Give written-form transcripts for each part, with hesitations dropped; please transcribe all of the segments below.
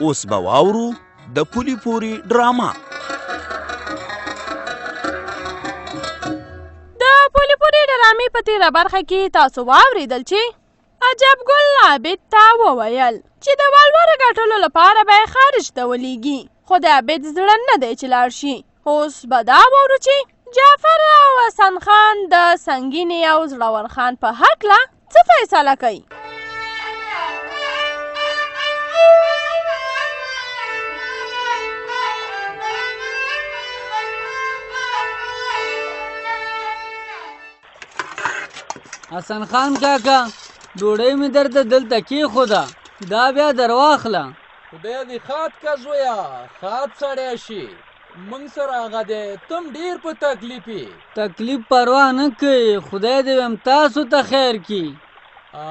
اوس به واورو د پولي پوري ډرامه. د پولي پوري ډرامې په تیره برخه کې تاسو واوریدل چې عجب ګل عابد ته وویل چې د ولور ګټلو لپاره به یې خارج ته ولیږي، خو د عابد زړه نه دی چې لاړ شي. اوس به دا واورو چې جعفر او حسن خان د سنګینې او زړور خان په هکله څه فیصله کوي. حسن خان کاکا، ډوډۍ مې درته دلته کېښوده، دا بیا درواخله. خدای دې ښاد که زویه، ښاد سړی شي. موږ سره هغه دی، تم ډیر په تکلیف یې. تکلیف پروا نه کوي، خدای دې هم تاسو ته خیر کړي.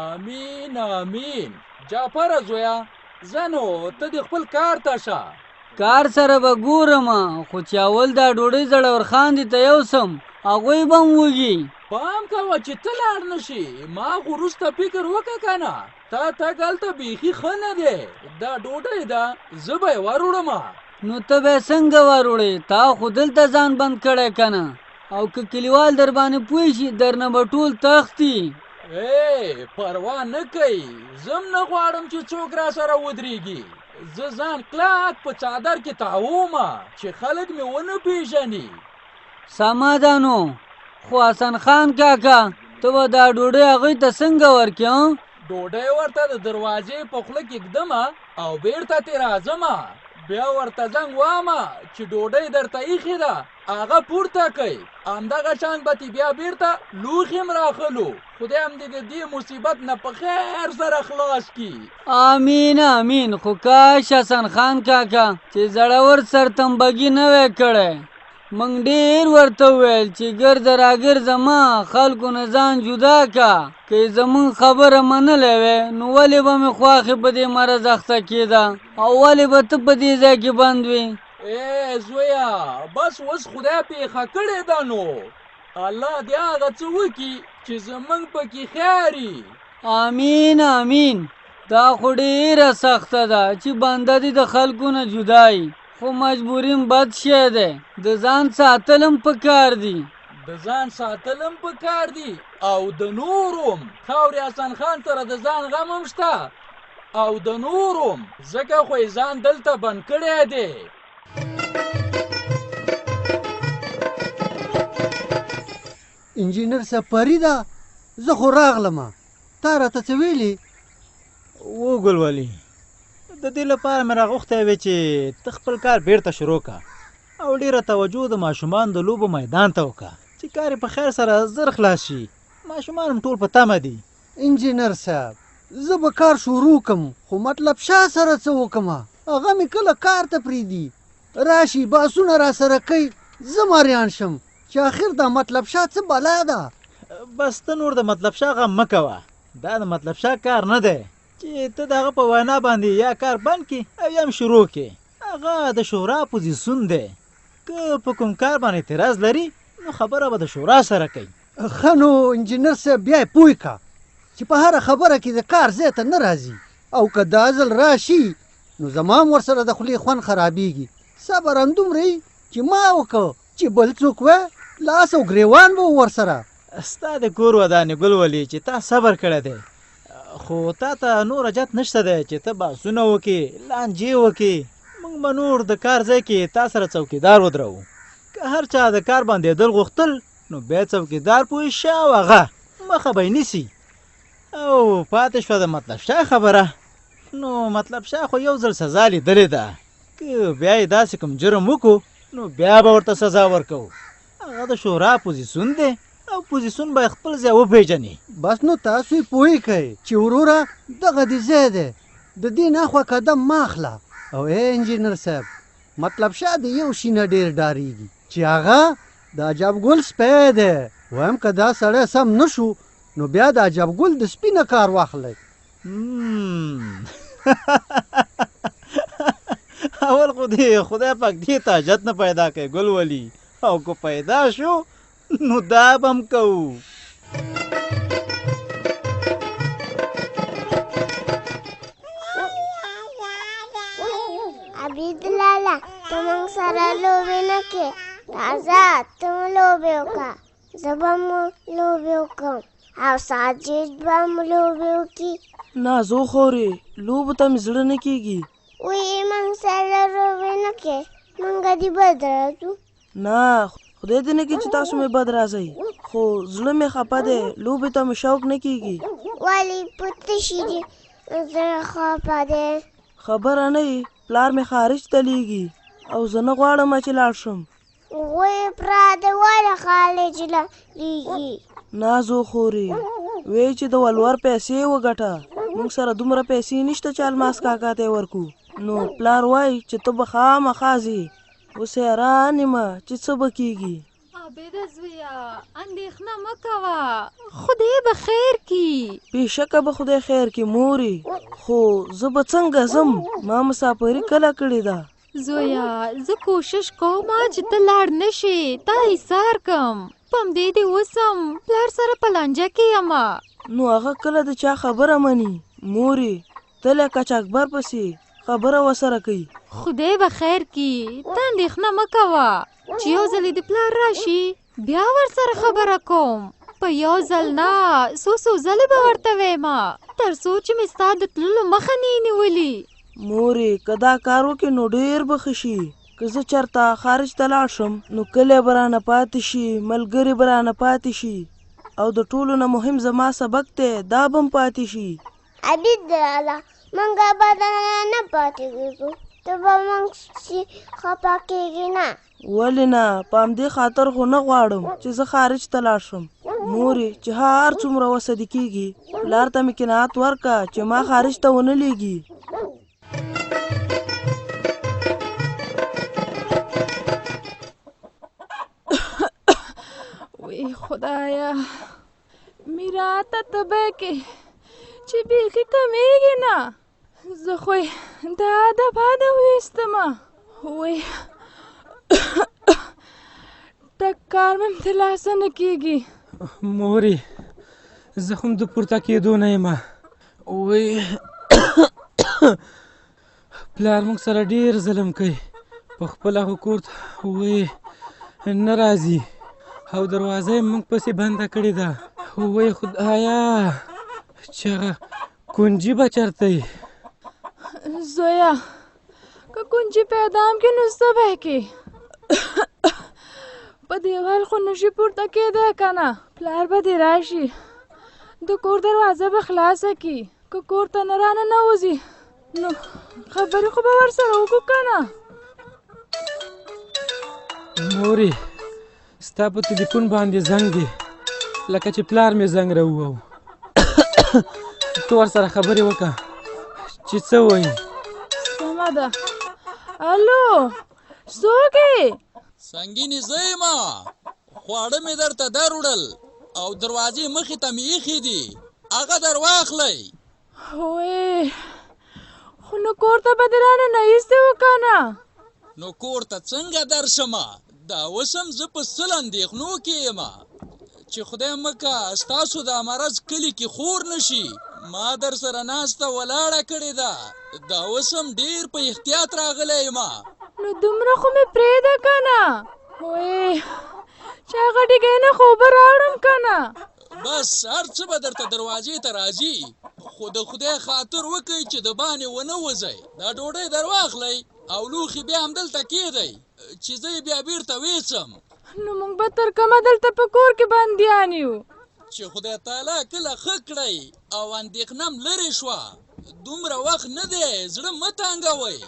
آمین آمین. جعفره زویه، ځه نو ته دې خپل کار ته شه. کار سره به ګورم، خو چې اول دا ډوډۍ زړور خان دې ته یوسم، هغوی به هم وږي. پام کوه چې ته لاړ نه شې، ما خو وروسته فکر وکړه که نه، تا تګ هلته بیخي ښه نه دی. دا ډوډۍ ده، زه به یې وروړم. نو ته به یې څنګه وروړې؟ تا خو دلته ځان بند کړی که نه، او که کلیوال در باندې پوه شي درنه به ټول تښتي. ای پروا نه کوي، زه هم نه غواړم چې څوک را سره ودرېږي. زه ځان کلک په څادر کې تاووم چې خلک مې ونه پیژني. سمه ده نو، خو حسن خان کاکا، ته به دا ډوډۍ هغوی ته څنګه ورکړې؟ ډوډۍ ورته د دروازې په خوله کې ږدمه او بیرته ترې راځمه، بیا ورته زنګ وامه چې ډوډۍ درته ایښې ده، هغه پورته کړئ. همدغه شان به ترې بیا بیرته لوښي هم راخلو. خدای هم دې د دې مصیبت نه په خیر سره خلاص کړي. آمین آمین. خو کاش حسن خان کاکا چې زړور سرتمبګي نه وای کړی. موږ ډېر ورته وویل چې ګرځه راګرځه مه، خلکو نه ځان جدا کا. که یې زموږ خبره منلی وای نو ولې به مې خواښې په دې مرض اخته کېده او ولې به ته په دې ځای کې بند وې؟ ای زویه، بس اوس خدای پېښه کړې ده، نو الله دې هغه څه وکړي چې زموږ پکې خیر وي. آمین آمین. دا خو ډېره سخته ده چې بنده دې د خلکو نه جدا وي، خو مجبوري هم بد شی دی، د ځان ساتل هم پکار دي. د ځان ساتل هم پکار دي او د نورو هم. خاورې حسن خان سره د ځان غم هم شته او د نورو هم، ځکه خو یې ځان دلته بند کړی دی. انجینر صاحب پري ده، زه خو راغلم، تا راته څه ویلي؟ و ګل ولي، د دې لپاره مې راغوښتی وې چې ته خپل کار بیرته شروع کړه او ډېره توجه د ماشومان د لوبو میدان ته وکړه چې کار یې په خیر سره زر خلاص شي. ماشومان هم ټول په تمه دي. انجینر صاحب، زه به کار شروع کم، خو مطلب شاه سره څه وکم؟ هغه مې کله کار ته پرېږدي، راشي بحثونه را سره کوي، زه مریان شم چې اخر دا مطلب شاه څه بلا ده. بس ته نور د مطلب شاه غم مه کوه، دا د مطلب شاه کار نه دی چې ته د هغه په وینا باندې یا کار بند کړې او یا هم شروع کړې. هغه د شورا پوزیسیون دی، که په کوم کار باندې اعتراض لري نو خبره به د شورا سره کوي. ښه نو انجینر صاحب بیا یې پوه کړه چې په هره خبره کې د کار ځای ته نه راځي، او که دا ځل راشي نو زما هم ورسره د خولې خوند خرابېږي. صبر همدومره وي چې ما وکړ، چې بل څوک وای لاس او ګریوان به ورسره. ستا د کور ودانې ګل ولي چې تا صبر کړی دی، خو تا ته نور حاجت نشته دی چې ته بحثونه وکړې، لانجې وکړې. موږ به نور د کار ځای کې تا سره څوکیدار ودروو. که هر چا د کار بندېدل غوښتل نو بیا څوکیدار پوه شه او هغه مخه به یې نیسي. او پاتې شوه د مطلب شاه خبره، نو مطلب شاه خو یو ځل سزا لیدلې ده، که بیا یې داسې کوم جرم وکړو نو بیا به ورته سزا ورکوو. هغه د شورا پوزیسیون دی او پوزیسیون باید خپل ځای وپېژني. بس نو تاسو یې پوه کړئ چې وروره دغه دې ځای دی، د دې نه اخوا قدم مه اخله. او ای انجینر صاحب، مطلب شاه د یو شي نه ډېر ډارېږي چې هغه د عجب ګل سپی دی. وایم که دا سړی سم نه شو نو بیا د عجب ګل د سپي نه کار واخلئ. اول خو دې خدای پاک دې ته حاجت نه پیدا کوي ګل ولي، او که پیدا شو نو دا به هم کوو. کې؟ راځه ته مو لوبې وکړه، زه به مو لوبې وکړم او ساجد به مو لوبې وکړي. نازو خورې، لوبو ته مې زړه نه کېږي. وی موږ سره لوبې نه کې، موږ دې بد راځو. نه، خدای دې نه کړي چې تاسو مې بد راځئ، خو زړه مې خپه دی، لوبې ته مې شوق نه کېږي. ولې په څه شي دې زړه خپه دی؟ خبره نه یې، پلار مې خارج ته لیږي او زه نه غواړم چې لاړ شم. وی پرا دې ولې خارج له لیږي؟ نازو خورې، وی چې د ولور پیسې وګټه، موږ سره دومره پیسې نشته چې الماس کاکا ته یې ورکو. نو پلار وایي چې ته به خامخا ځې. اوس حیران یم چې څه به کیږي. عابده زویه، اندېښنه مه کوه، خدای به خیر کړي. بېشکه به خدای خیر کړي مورې، خو زه به څنګه ځم؟ ما مسافري کله کړې ده؟ زویه، زه کوشش کوم چې ته لاړ نه شې، تا ایسار کم. په همدې دې اوسم، پلار سره په لانجه کې یم. نو هغه کله د چا خبره مني؟ مورې، ته لکه چاکبر پسې خبره ورسره کوي. خدای به خیر کړي، ته اندېښنه مه کوه. چې یو ځل دې پلار راشي، بیا ورسره خبره کوم. په یو ځل نه، څو څو ځلې به ورته وایم، تر څو چې مې ستا د تللو مخه نه نیولي. مورې، که دا کار وکړې نو ډېر به ښه شي. که زه چېرته خارج ته لاړ شم نو کلی به رانه پاتې شي، ملګري به رانه پاتې شي، او د ټولو نه مهم زما سبق دی، دا به هم پاتې شي. عابد لالا، موږ به درنه نه پاتې کېږو، ته به موږ سي خفه کېږې نه. ولې نه؟ په همدې خاطر خو نه غواړم چې زه خارج ته لاړ شم. مورې، چې هر څومره وسه دې کېږي، پلار ته مې قناعت ورکړه چې ما خارج ته ونه لېږي. وی خدایا، میراته تبه کې چې بیخي کمېږي نه، زه خو یې دا د باده وویستمه. وی ټک کار مې هم ترلاسه نه کېږي. مورې، زه هم د پورته کېدو نه یم. وی پلار موږ سره ډېر ظلم کوي، په خپله خو کور ته وی نه راځي او دروازه یې موږ پسې بنده کړې ده. وی خدایا، چې هغه کنجي به چېرته وي؟ زویه، که کنجي پیدا هم کړي نو څه به یې کړې؟ په دیوال خو نشي پورته کېدی که نه، پلار به دې راشي، د کور دروازه به خلاصه کړي. که کور ته نه راننوځي نو خبرې خو به ورسره وکړو که نه. مورې، ستا په تلیفون باندې زنګ دی، لکه چې پلار مې زنګ راووهو. ته ورسره خبرې وکړه چې څه وایي. سمه ده. الو، څوک یې؟ سنګینې زه یم، خواړه مې درته دروړل او دروازې مخې ته مې ایښي دي، هغه در واخلئ. وې خو نو کور ته به دې رانه نه ایستې و که نه؟ نو کور ته څنګه درشم؟ دا اوس هم زه په سل اندېښنو کې یم چې خدای مه که ستاسو دا مرض کلي کې خور نه شي. ما در سره ناسته ولاړه کړې ده، دا اوس هم ډېر په احتیاط راغلی یم. نو دومره خو مې پرېږده که نه، وې چې هغه ډیګۍ نه خو اوبه راوړم که نه. بس هر څه به درته دروازې ته راځي، خو د خدای خاطر وکئ چې د باندې ونه وځئ. دا ډوډۍ در واخلئ او لوښي بیا همدلته کېږدئ چې زه یې بیا بیرته ویسم. نو موږ به تر کومه دلته په کور کې بندیان یو؟ چې خدای تعالی کله ښه کړئ او اندېښنه م لرې شوه، دومره وخت نه دی، زړه مه تنګوئ.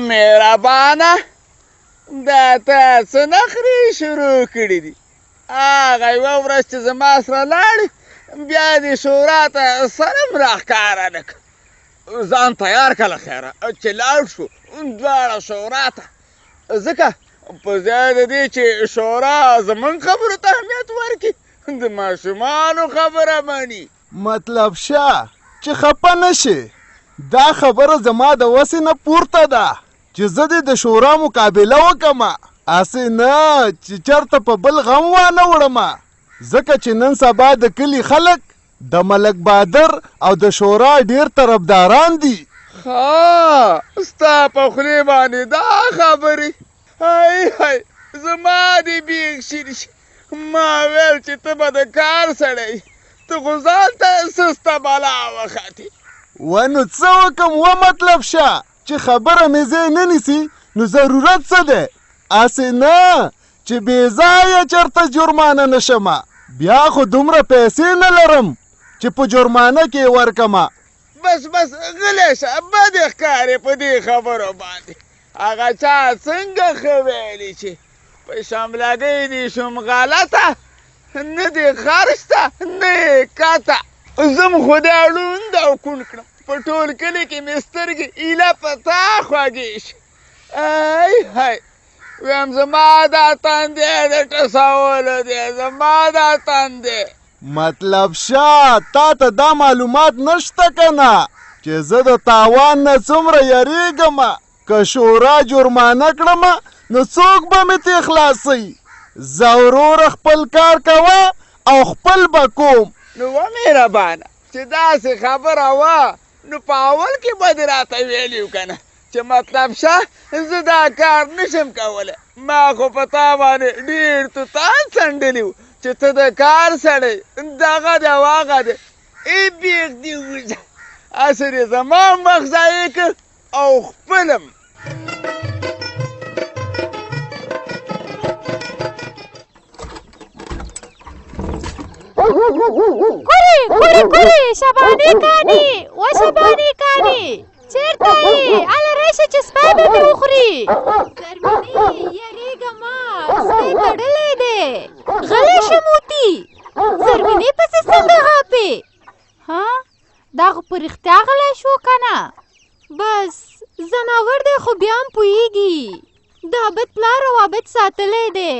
مهربانه، دا تا څه نخرې شروع کړې دي؟ هغه یوه ورځ چې زما سره لاړې، بیا دې شورا ته سر هم راښکاره نه کړ. ځان تیار کړه له خیره چې لاړ شو دواړه شورا ته، ځکه په ځای د دې چې شورا زموږ خبرو ته اهمیت ورکړي، د ماشومانو خبره مني. مطلب شه چې خپه نه شې، دا خبره زما د وسې نه پورته ده چې زه دې د شورا مقابله وکړم، هسې نه چې چېرته په بل غم وانه وړم، ځکه چې نن سبا د کلي خلک د ملک بادر او د شورا ډېر طرفداران دي. ښه ستا په خولې باندې دا خبرې های های زما دې بیخ شین شي ما ویل چې ته به د کار سړی ته خو ځان ته سسته بلا وختې و نو څه وکم و مطلب شه چې خبره مې ځای نه نیسي نو ضرورت څه دی هسې نه چې بې ځایه چرته جرمانه نه شمه بیا خو دومره پیسې نه لرم چې په جرمانه کې یې ورکمه. بس بس غلی شه بدې ښکارې په دې خبرو باندې هغه چا څنګه ښه ویلي چې په شملګۍ دې شوم غلطه نه دې خر شته نه یې کته زه هم خدای ړوند او کوڼ کړم په ټول کلي کې مې سترګې ایله په تا خوږې شي ای های ویم زما دا تندی د ټسولو دی زما دا تندی مطلب شه تا ته دا معلومات نشته که نه چې زه د تاوان نه څومره یریږم که شورا جرمانه کړم نو څوک به مې ترې خلاصوي ځه وروره خپل کار کوه او خپل به کوم. نو وه مهربانه چې داسې خبره وه نو په اول کې به دې راته ویلي وو که نه چې مطلب شه زه دا کار نشم کولی ما خو په تا باندې ډېر توتان څنډلي وو چې ته د کار سړی دغه دی او هغه دی ای بیخ دې وځه هسې دې زما هم وخت ضایع کړ او خپل هم. کوري کوري کوري شبانې کاني و شبانې کاني چېرته یې هله راشه چې سپی به مې وخوري زرمینې یریږه مه سپی تړلی دی غلی شه موتي زرمینې پسې څنګه غاپې ها دا خو په رښتیا غلی شو که نه بس ځناور دی خو بیا هم پوهېږي د عابد پلار او عابد ساتلی دی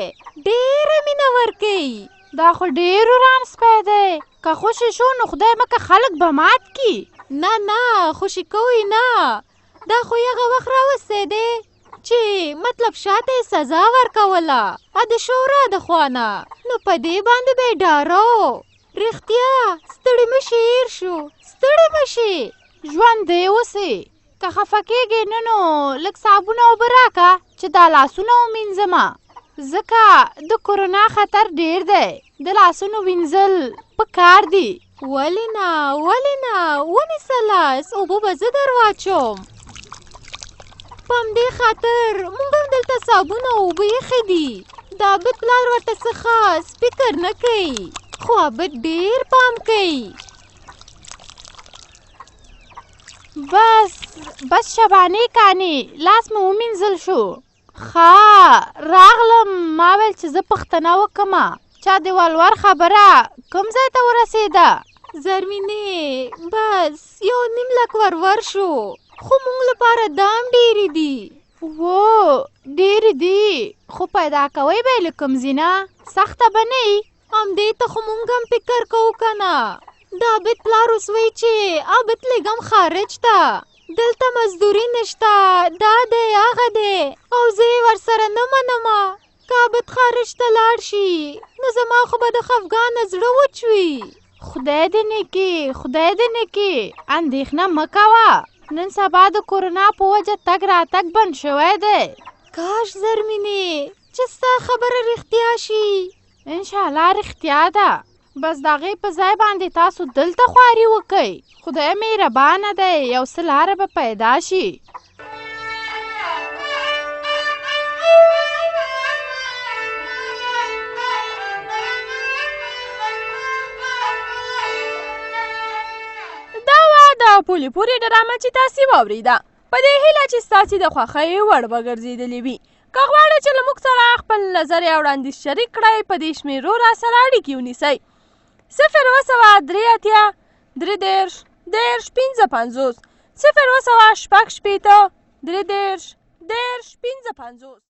ډېره مینه ورکوي دا خو ډېر وران سپی دی که خوشې شو نو خدای مکه خلک به مات کي نه نه خوشې کوي نه دا خو یې هغه وخت راوستی دی چې مطلب شاته یې سزا ورکوله د شورا د خوا نه نو په دې باندې به یې ډارو رښتیا ستړي مه شي هېر شو ستړي مه شي ژوندی اوسې که خفه کېږې نه نو لږ صابون او اوبه راکه چې دا لاسونه ومینځم ځکه د کرونا خطر ډېر دی د لاسونو وینځل په کار دي. ولې نه ولې نه ونیسه لاس اوبه به زه در واچوم په همدې خاطر موږ هم دلته صابون او اوبه ایښي دي د عابد پلار ورته څه خاص فکر نه کوي خو عابد ډېر پام کوي بس بس شبانې کانې لاس مې ومینځل شو ښه راغلم ما ویل چې زه پوښتنه وکړم چا د ولور خبره کوم ځای ته ورسېده زرمینې بس یو نیم لک ورور شو خو مونږ لپاره دا هم ډېرې دي وو ډېرې دي خو پیدا کوئ به یې له کوم ځای نه سخته به نه وي همدې ته خو مونږ هم فکر کوو که نه د عابد پلار اوس وایي چې عابد لېږم خارج ته دلته مزدوري نشته دا دی هغه دی او زه یې ورسره نه منم که عابد خارج ته لاړ شي نو زما خو به د خفګانه زړه وچ وي خدای دې نه کړي خدای دې نه کړي اندېښنه مه کوه نن سبا د کورونا په وجه تګ راتګ بند شوی دی کاش زرمینې چې ستا خبره رښتیا شي انشاءالله رښتیا ده بس د هغې په ځای باندې تاسو دلته خواري وکئ خدای مهربانه دی یو څه لاره به پیدا شي. دا وه د پولې پورې ډرامه چې تاسې واورېده په دې هیله چې ستاسې د خوښۍ وړ به ګرځېدلې وي که غواړئ چې له موږ سره خپل نظر یا وړاندیز شریک کړئ په دې شمیرو را سره اړیکې ونیسئ 0783 33 30 55 0766 33 30 55.